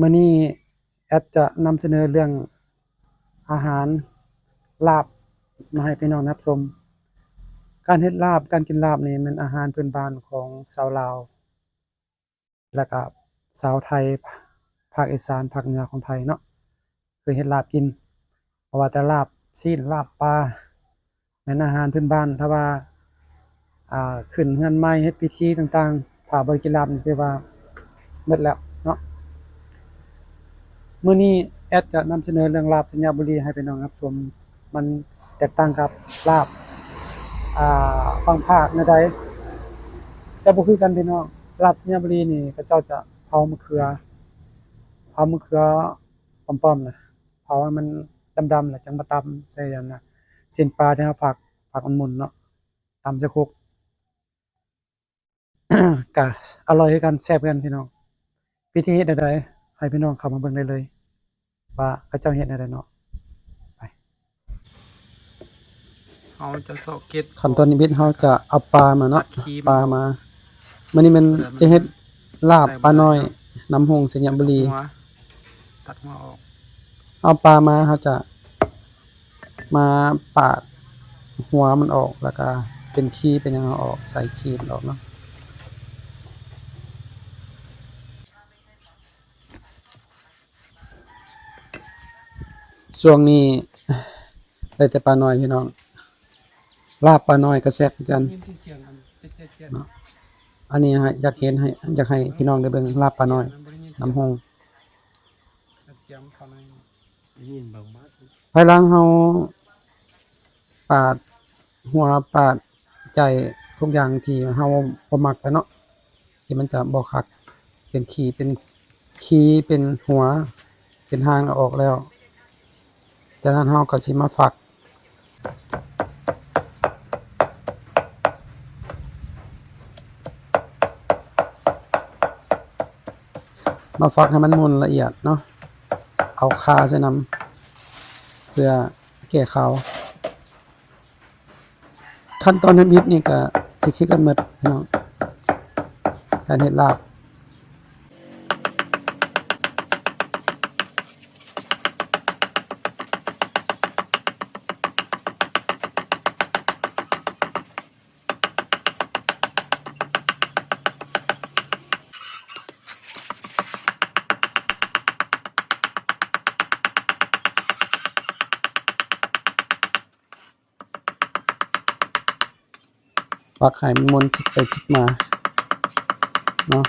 ມື້ນີ້ແອັດຈະນຳສະເໜີເລື່ອງອາຫານລາບມາໃຫ້ພີ່ນ້ອງໄດ້ຮັບຊົມ. ການເຮັດລາບ, ການກິນລາບນີ້ແມ່ນອາຫານພື້ນບ້ານຂອງຊາວລາວ ແລ້ວກະຊາວໄທ ພາກອີສານ ພາກເໜືອຂອງໄທເນາະ ເຄີຍເຮັດລາບກິນ. ບໍ່ວ່າແຕ່ລາບຊີ້ນ ລາບປາ ແມ່ນອາຫານພື້ນບ້ານ. ຖ້າວ່າ ອ່າ ຂຶ້ນເຮືອນໃໝ່ ເຮັດພິທີຕ່າງໆ ຖ້າບໍ່ໄດ້ກິນລາບນີ້ ຖືວ່າໝົດແລ້ວເນາະ. ມື້ນີ້ແອັດຈະນຳສະເໜີເລື່ອງລາບໄຊຍະບູລີໃຫ້ພີ່ນ້ອງຮັບຊົມ. ມັນແຕກຕ່າງກັບລາບ ອ່າ ບາງພາກແນວໃດ? ຈະບໍ່ຄືກັນພີ່ນ້ອງ. ລາບໄຊຍະບູລີນີ້ ເຂົາເຈົ້າຈະເຜົາມະເຂືອ ເຜົາມະເຂືອປ້ອມໆນະ ເຜົາໃຫ້ມັນດຳໆ ແລ້ວຈັ່ງມາຕຳໃສ່ອັນນ່າ ຊີ້ນປາທີ່ເຮົາຝາກ ຝາກມັນໝຸ່ນເນາະ ຕຳໃສ່ຄົກ ກະອະລ່ອຍຄືກັນ ແຊບຄືກັນພີ່ນ້ອງ. ວິທີເຮັດແນວໃດ ໃຫ້ພີ່ນ້ອງເຂົ້າມາເບິ່ງໄດ້ເລີຍ ວ່າເຂົາເຈົ້າເຮັດແນວໃດເນາະ. ໄປ ເຮົາຈະຊອກເກັດ ຂັ້ນຕອນທຳອິດເຮົາຈະເອົາປາມາເນາະ ຕັດຂີ້ ປາມາ. ມື້ນີ້ແມ່ນຈະເຮັດລາບປານ້ອຍ ໃສ່ເບິດເນາະ ນຳຮົງໄຊຍະບູລີ ຕັດຫົວ ຕັດຫົວອອກ. ເອົາປາມາ ເຮົາຈະມາປາດຫົວມັນອອກ ແລ້ວກະເປັນຂີ້ເປັນຫຍັງເຮົາອອກ ໃສ່ຂີ້ມັນອອກເນາະ. ຊ່ວງນີ້ໄດ້ແຕ່ປານ້ອຍພີ່ນ້ອງ ລາບປານ້ອຍກໍແຊບຄືກັນ ເນາະ. ອັນນີ້ໃຫ້ ຢາກເຫັນ ໃຫ້ ຢາກໃຫ້ພີ່ນ້ອງໄດ້ເບິ່ງລາບປານ້ອຍນຳຮົງ. ພາຍຫຼັງເຮົາປາດຫົວປາດໃຈ ທຸກຢ່າງທີ່ເຮົາບໍ່ມັກແລ້ວເນາະ ທີ່ມັນຈະບໍ່ຄັກ ເປັນຂີ້ ເປັນຂີ້ເປັນຫົວເປັນຫາງອອກແລ້ວ. ຈາກນັ້ນເຮົາກໍຊິມາຝັກ ມາຝັກໃຫ້ມັນໝຸ່ນລະອຽດເນາະ ເອົາຂ່າໃສ່ນຳ ເພື່ອແກ້ຄາວ. ຂັ້ນຕອນທຳອິດນີ້ກະຊິຄືກັນໝົດພີ່ນ້ອງ ການເຮັດລາບ. ຝັກໃຫ້ມັນໝຸ່ນ ພິກໄປພິກມາເນາະ.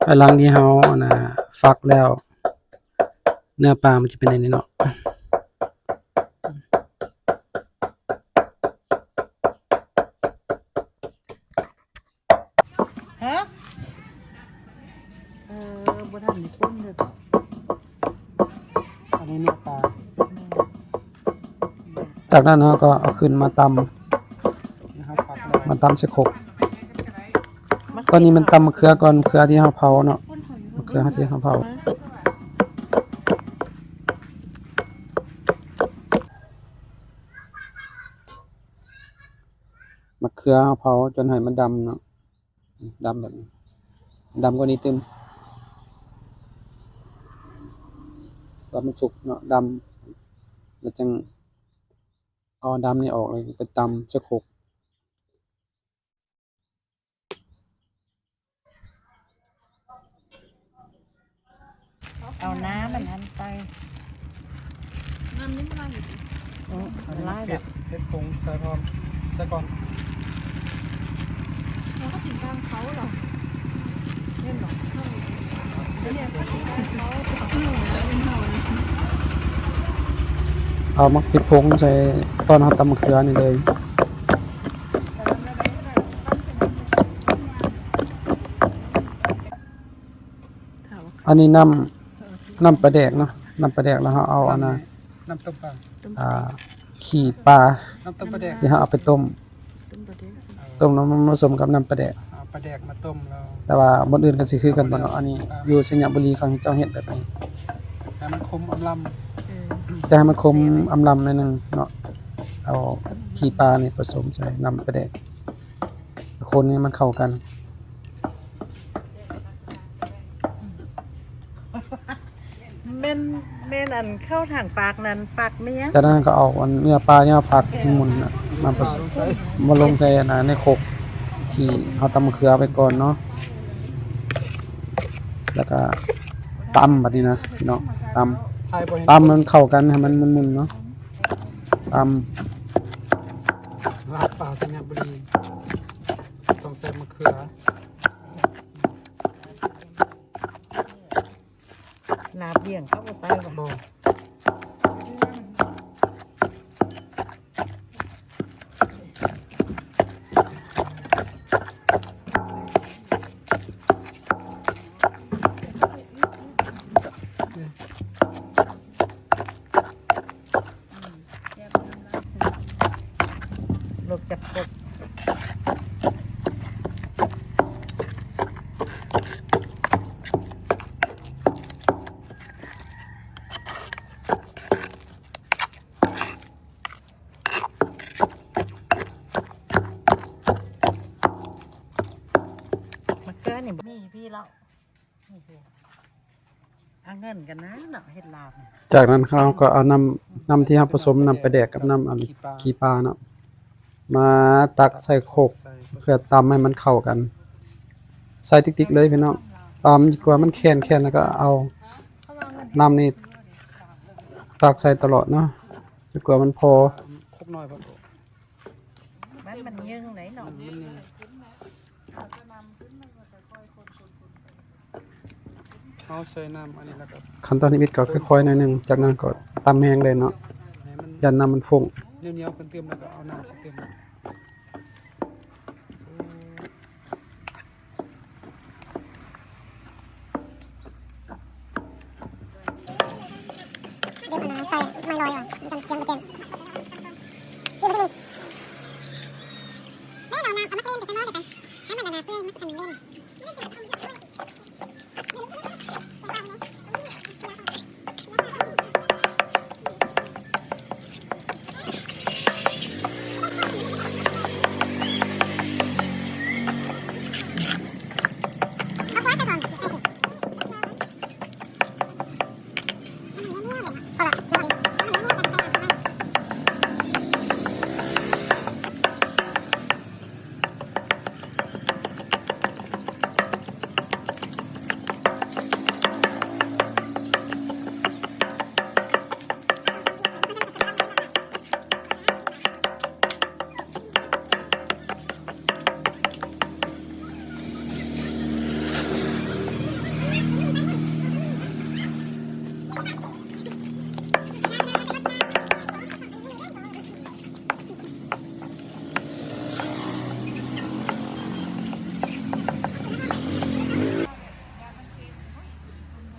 ພາຍຫຼັງທີ່ເຮົາ ອັນນ່າ ຝັກແລ້ວ ເນື້ອປາມັນຈະເປັນແນວນີ້ເນາະ. ຮະ? ເອີ ບໍ່ທັນໄດ້ຄົນເລີຍ. ອັນນີ້ເນື້ອປາ. ຈາກນັ້ນເຮົາກໍເອົາຂຶ້ນມາຕຳ ມາຕຳໃສ່ຄົກ. ຕອນນີ້ມັນຕຳມະເຂືອກ່ອນ ມະເຂືອທີ່ເຮົາເຜົາເນາະ ມະເຂືອທີ່ເຮົາເຜົາ. ມະເຂືອເຮົາເຜົາຈົນໃຫ້ມັນດຳເນາະ ດຳແບບນີ້ ດຳກວ່ານີ້ຕື່ມ ວ່າມັນສຸກເນາະ ດຳ ແລ້ວຈັ່ງເອົາອັນດຳນີ້ອອກ ແລ້ວໄປຕຳໃສ່ຄົກ. ເອົານ້ຳອັນນັ້ນໃສ່ ນ້ຳນີ້ບໍ່ຫຼາຍຢູ່ຕິ. ໂອ້ ຫຼາຍແລ້ວ ເຜັດ ເຜັດຜົງໃສ່ພ້ອມ ໃສ່ກ່ອນ. ເຮົາກໍກິນຕາມເຂົາເນາະ ແມ່ນບໍ່? ເອົາໝາກເຜັດຜົງໃສ່ຕອນເຮົາຕຳມະເຂືອນີ້ເລີຍ. ອັນນີ້ນ້ຳ ນ້ຳປາແດກເນາະ ນ້ຳປາແດກ ແລ້ວເຮົາເອົາອັນນ່າ ນ້ຳຕົ້ມປາ ອ່າ ຂີ້ປາ ນ້ຳຕົ້ມປາແດກ ທີ່ເຮົາເອົາໄປຕົ້ມ ຕົ້ມປາແດກ ຕົ້ມນ້ຳມັນມາສົມກັບນ້ຳປາແດກ ເອົາໄປ ປາແດກມາຕົ້ມແລ້ວ ແຕ່ວ່າບ່ອນອື່ນກໍຊິຄືກັນບໍ່ເນາະ? ອັນນີ້ຢູ່ໄຊຍະບູລີ ເຂົາເຈົ້າເຮັດແບບນີ້ ໃຫ້ມັນຂົມອຳລຳ ອືມ ຈະໃຫ້ມັນຂົມອຳລຳໜ້ອຍໜຶ່ງເນາະ. ເອົາຂີ້ປານີ້ປະສົມໃສ່ນ້ຳປາແດກ ຄົນໃຫ້ມັນເຂົ້າກັນ. ແມ່ນ ແມ່ນອັນເຂົ້າທາງປາກນັ້ນ ປາກເມຍ. ຈາກນັ້ນກໍເອົາອັນເນື້ອປາເນຍ ຝາກໝູນນະ ມາປະສົມ ມາລົງໃສ່ອັນນະ ໃນຄົກທີ່ເຮົາຕຳມະເຂືອໄວ້ກ່ອນເນາະ ແລ້ວກໍຕຳບັດນີ້ນະພີ່ນ້ອງ ຕຳ ຕຳໃຫ້ມັນເຂົ້າກັນ ໃຫ້ມັນໝຸ່ນໆເນາະ ຕຳ. ລາບປາໄຊຍະບູລີ ຕ້ອງໃສ່ມະເຂືອ. ລາບລ້ຽງເຂົາບໍ່ໃສ່ບໍ່? ບໍ່. ລົກຈັບກົບ ມະເຂືອນີ້ມີພີ່ແລ້ວ. ນີ້ເດ້ ເອົາເງິນກັນນະເນາະ ເຮັດລາບ. ຈາກນັ້ນເຮົາກໍເອົານ້ຳ ນ້ຳທີ່ເຮົາປະສົມ ນ້ຳປາແດກກັບນ້ຳອັນ ຂີ້ປາ ຂີ້ປາເນາະ ມາຕັກໃສ່ຄົກ ເພື່ອຕຳໃຫ້ມັນເຂົ້າກັນ ໃສ່ຕິກໆເລີຍພີ່ນ້ອງ. ຕຳຈົນກວ່າມັນແຂນ ແຂນແລ້ວກໍເອົານ້ຳນີ້ຕັກໃສ່ຕະຫຼອດເນາະ ຈົນກວ່າມັນພໍ. ຄົກນ້ອຍ ມັນ ມັນຍືງໄດ໋ເນາະ ມັນຍືງ. ເຮົາໃສ່ນ້ຳອັນນີ້ແລ້ວກໍ ຂັ້ນຕອນທຳອິດກໍຄ່ອຍໆໜ້ອຍໜຶ່ງ ຈາກນັ້ນກໍຕຳແຮງເລີຍເນາະ ໃຫ້ມັນ ຢ້ານນ້ຳມັນຟຸ້ງ ໜຽວໆຂຶ້ນຕື່ມ ແລ້ວກໍເອົານ້ຳໃສ່ຕື່ມ. ເອົານ້ຳ ເອົາມາເທໃສ່ໝໍ້ເດໄປ ໃຫ້ມັນອັນນາເປື່ອຍ ມັນຊິເປັນເຫຼັ້ນ.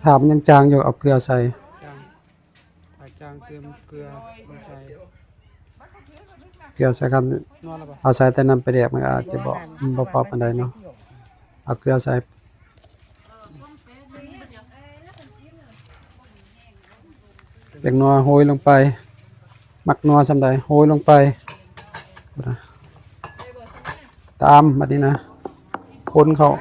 ຖ້າມັນຍັງຈາງຢູ່ ເອົາເກືອໃສ່. ຈາງ ຖ້າຈາງເຕີມເກືອມາໃສ່ ເກືອໃສ່ຄັນ ເອົາໃສ່ແຕ່ນ້ຳປາແດກ ມັນອາດຈະບໍ່ ບໍ່ພໍປານໃດເນາະ ເອົາເກືອໃສ່. ແປ້ງນົວໂຮຍລົງໄປ ມັກນົວສ່ຳໃດໂຮຍລົງໄປ ຕາມບັດນີ້ນະ ຄົນເຂົ້າ.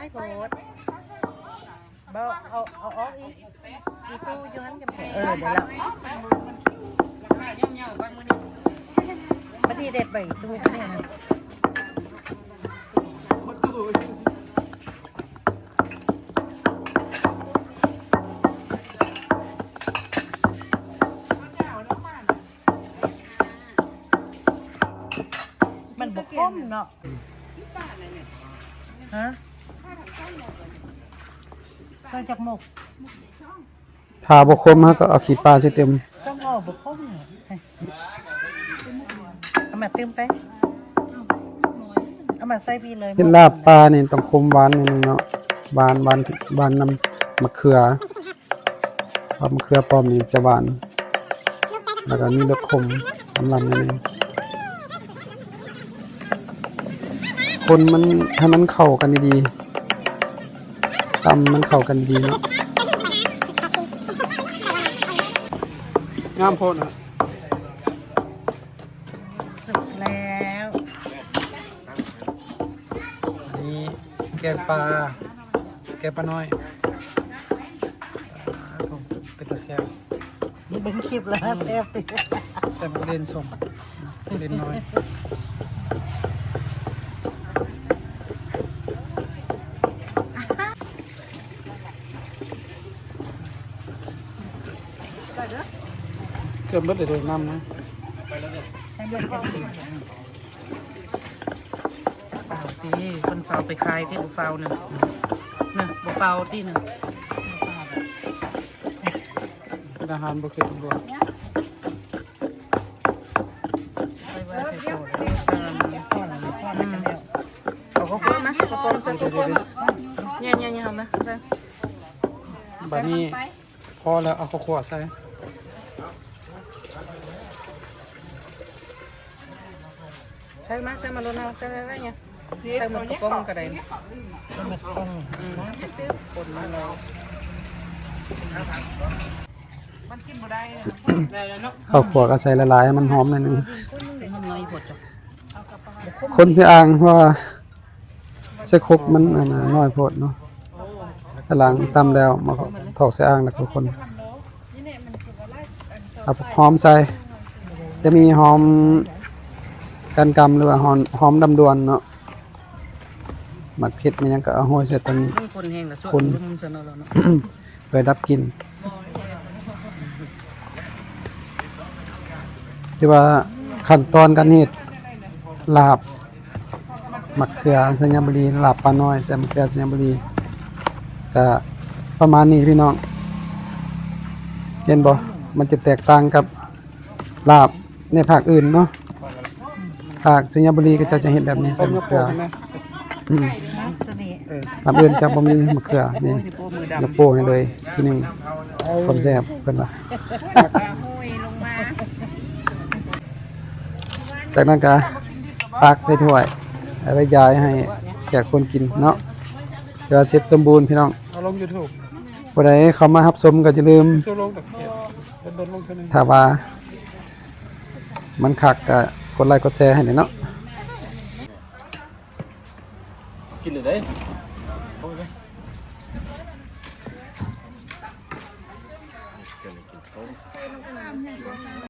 ບໍ່ ເອົາ ເອົາອອກອີກ ອີກຕູ້ຢູ່ຫັ້ນ ເອີ ໄດ້ແລ້ວ ບັດນີ້ເດັດໄປຕູ້ນີ້ນະ ມັນບໍ່ຂົມເນາະ ຮະ ໃສ່ຈັກໝົກ? ຖ້າບໍ່ຂົມ ເຮົາກໍເອົາຂີ້ປາໃສ່ຕື່ມ. ສົ້ມໂອບໍ່ຂົມ ເອົາມາຕື່ມໄປ ເອົາມາໃສ່ພີ້ເລີຍ. ເຮັດລາບປານີ້ຕ້ອງຂົມຫວານໜ້ອຍໜຶ່ງເນາະ ຫວານ ຫວານ ຫວານນຳໝາກເຂືອ ເພາະໝາກເຂືອປ້ອມນີ້ຈະຫວານ ແລ້ວກໍມີລົດຂົມອຳລຳໜ້ອຍໜຶ່ງ. ຄົນມັນ ໃຫ້ມັນເຂົ້າກັນດີໆ ຕຳມັນເຂົ້າກັນດີເນາະ. ງາມໂພດນະ. ສຸກແລ້ວ ອັນນີ້ແກງປາ ແກງປານ້ອຍ. ອ່າ ເປັນຕາແຊບ. ເບິ່ງຄລິບແລ້ວແຊບຕິ ແຊບບໍ່ເດັ່ນສົມ ເດັ່ນນ້ອຍ. ເກືອບເບິດເລີຍ ນ້ຳນະ. ຟ້າວຕິ ເພິ່ນຟ້າວໄປຂາຍຕິ ບໍ່ຟ້າວນະ ນະ ບໍ່ຟ້າວຕິນະ. ເປັນອາຫານບໍ່ຄິດບໍ່ ໄປວ່າໃສ່ໂຕແລ້ວ ເອົາເຂົ້າຂົ້ວມາ ເຂົ້າຂົ້ວໃສ່ ເຂົ້າຂົ້ວມາ ແຍ່ໆໆ ເອົາມາໃສ່. ບັດນີ້ ພໍແລ້ວ ເອົາເຂົ້າຂົ້ວໃສ່ ໃສ່ມາ ໃສ່ມາໂລດເນາະ ໃສ່ໄວ້ໆ ນີ້ ໃສ່ໝົດກະປ໋ອງກໍໄດ້ ໝົດກະປ໋ອງ ອືມ ຄົນມາເລີຍ. ເຂົ້າຂົ້ວກໍໃສ່ຫຼາຍໆ ໃຫ້ມັນຫອມໜ້ອຍໜຶ່ງ ຫອມໜ້ອຍໂພດ. ຄົນຊິອ່າງວ່າ ໃສ່ຄົກມັນອັນນັ້ນນ້ອຍໂພດເນາະ. ກຳລັງຕຳແລ້ວ ມາຖອກໃສ່ອ່າງແລ້ວກໍຄົນ ເອົາຫອມໃສ່ ຈະມີຫອມການກຳ ຫຼືວ່າຫອມ ຫອມດຳດ່ວນເນາະ. ໝາກເຜັດ ແມ່ນຫຍັງກໍເອົາໂຮຍໃສ່ຕອນນີ້ ມັນຄົນແຮງລະ ຄົນ ຊະເນາະ ເພື່ອດັບກິ່ນ. ຖືວ່າຂັ້ນຕອນການເຮັດລາບໝາກເຂືອໄຊຍະບູລີ ລາບປານ້ອຍໃສ່ໝາກເຂືອໄຊຍະບູລີ ກະປະມານນີ້ພີ່ນ້ອງ. ເຫັນບໍ່ ມັນຈະແຕກຕ່າງກັບລາບໃນພາກອື່ນເນາະ. ພາກໄຊຍະບູລີເຂົາເຈົ້າຈະເຮັດແບບນີ້ ໃສ່ໝາກເຂືອ. ອືມ ລາບອື່ນຈະບໍ່ມີໝາກເຂືອນີ້ ຍກໂປ້ໃຫ້ເລີຍທີໜຶ່ງ ຄວາມແຊບເພິ່ນວ່າ. ຈາກນັ້ນກະຕັກໃສ່ຖ້ວຍ ເອົາໄວ້ຢາຍໃຫ້ແຂກຄົນກິນເນາະ. ຖືວ່າເສັດສົມບູນພີ່ນ້ອງ. ເອົາລົງຢູທູບ ຜູ້ໃດເຂົ້າມາຮັບຊົມກໍຢ່າລືມ ຊິລົງດອກ ດົນໆລົງເທື່ອໜຶ່ງ. ຖ້າວ່າມັນຄັກກໍກົດໄລກົດແຊໃຫ້ແດ່ເນາະ. ກິນເລີຍເດ້.